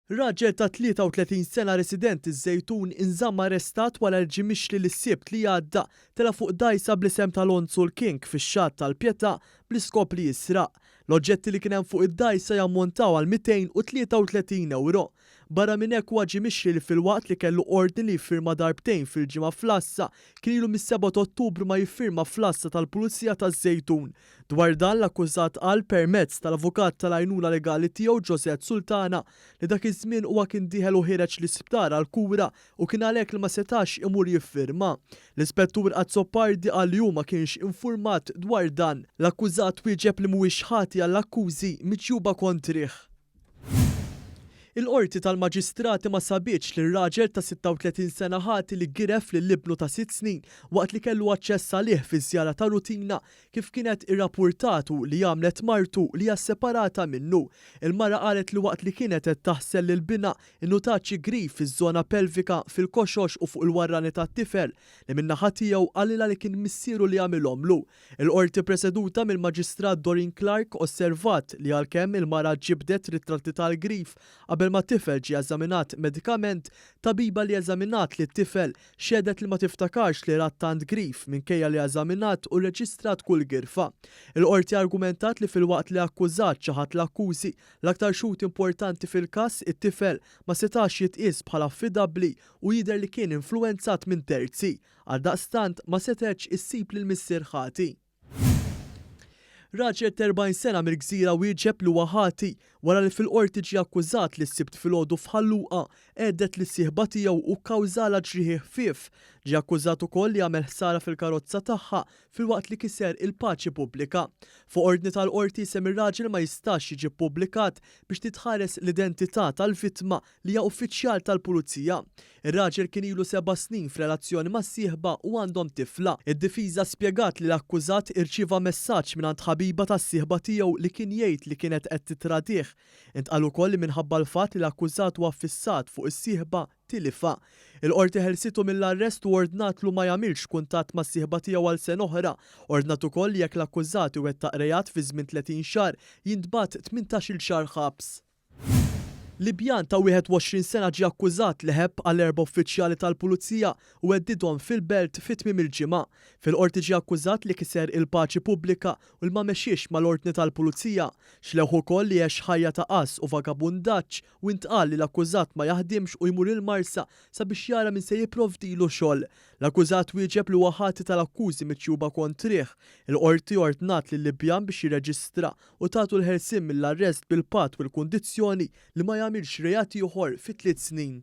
Raġel ta' 33 sena residenti ż-Żejtun inżamm arrestat wara li ġie mixli li s-Sibt li għadda tela' fuq dgħajsa bl-isem ta' Lonzu l-King fix-xatt tal-Pietà bl-iskop li jisraq. L-oġġetti li kien hemm fuq id-dgħajsa jammontaw għal 233 ewro. Barra minn hekk huwa ġie mixli li filwaqt li kellu ordni li jiffirma darbtejn fil-ġimgħa fl-għassa, kien ilu mis-7 ta' Ottubru ma jiffirma fl-għassa tal-Pulizija taż-Żejtun. Dwar dan l-akkużat qal permezz tal-avukat tal-għajnuna legali tiegħu Josette Sultana li dak iż-żmien huwa kien dieħel u ħiereġ l-isptar għall-kura u kien għalhekk li ma setax imur jiffirma. L-Ispettur Azzopardi qal li hu ma kienx infurmat dwar dan. L-akkużat wieġeb li mhuwiex ħati għall-akkużi miġjuba kontrih. Il-Qorti tal-Maġistrati ma sabitx lir-raġel ta' 36 sena ħati li giref lil ibnu ta' sitt snin waqt li kellu aċċess għalih fi żjara ta' rutina kif kienet irrappurtatu li għamlet martu li hija separata minnu. Il-mara qalet li waqt li kienet qed taħsel lil binha innutat xi grif fiż-żona pelvika, fil-koxox u fuq il-warrani tat-tifel li min-naħa tiegħu qalilha li kien missieru li għamilhomlu. Il-Qorti preseduta mill-Maġistrat Doreen Clarke osservat li għalkemm il-mara ġibdet ritratti tal-grif qabel ma t-tifel ġie eżaminat medikament, tabiba li eżaminat lit-tifel xehdet li ma tiftakarx li rat tant grif minkejja li eżaminat u rreġistrat kull girfa. Il-Qorti argumentat li filwaqt li akkużat ċaħad l-akkużi, l-aktar xhud importanti fil-każ, it-tifel, ma setax jitqies bħala affidabbli u jidher li kien influwenzat minn terzi. Għaldaqstant, ma setgħetx issib lill-missier ħati. Raġel t'40 sena mill-Gżira wieġeb li huwa ħati wara li fil-Qorti ġie akkużat li s-Sibt filgħodu f'Ħal Luqa għedded lis-sieħba tiegħu u kkawżalha ġrieħi ħfief. Ġie akkużat ukoll li għamel ħsara fil-karozza tagħha filwaqt li kiser il-paċi pubblika. Fuq ordni tal-Qorti isem ir-raġel ma jistax jiġi ppubblikat biex titħares l-identità tal-vittma li hija uffiċjal tal-pulizija. Ir-raġel kien ilu seba' snin f'relazzjoni mas-sieħba u għandhom tifla. Id-difiża spjegat li l-akkużat irċieva messaġġ mingħand ħabiba tas-sieħba tiegħu li kien jgħid li kienet qed tittradih. Intqal ukoll li minħabba l-fatt li l-akkużat huwa ffissat fuq is-sieħba, tilifha. Il-Qorti ħelsitu mill-arrest u ordnatlu ma jagħmilx kuntatt mas-sieħba tiegħu għal sena oħra. Ordnat ukoll li jekk l-akkużat iwettaq reat fi żmien 30 xahar, jintbagħat 18-il xahar ħabs. Libjan ta' 21 sena ġie akkużat li ħebb għal erba' uffiċjali tal-Pulizija u heddidhom fil-Belt fi tmiem il-ġimgħa. Fil-Qorti ġie akkużat li kiser il-paċi pubblika u li ma mexiex mal-ordni tal-Pulizija. Xlewh ukoll li għex ħajja ta' għażż u vagabundaġġ u intqal li l-akkużat ma jaħdimx u jmur il-Marsa sabiex jara min se jipprovdilu xogħol. L-akkużat wieġeb li huwa ħati tal-akkużi miġjuba kontrih. Il-Qorti ordnat lil-Libjan biex jirreġistra u tatu l-ħelsien mill-arrest bil-patt u l-kundizzjoni li ma jagħmilx reat ieħor fi tliet snin.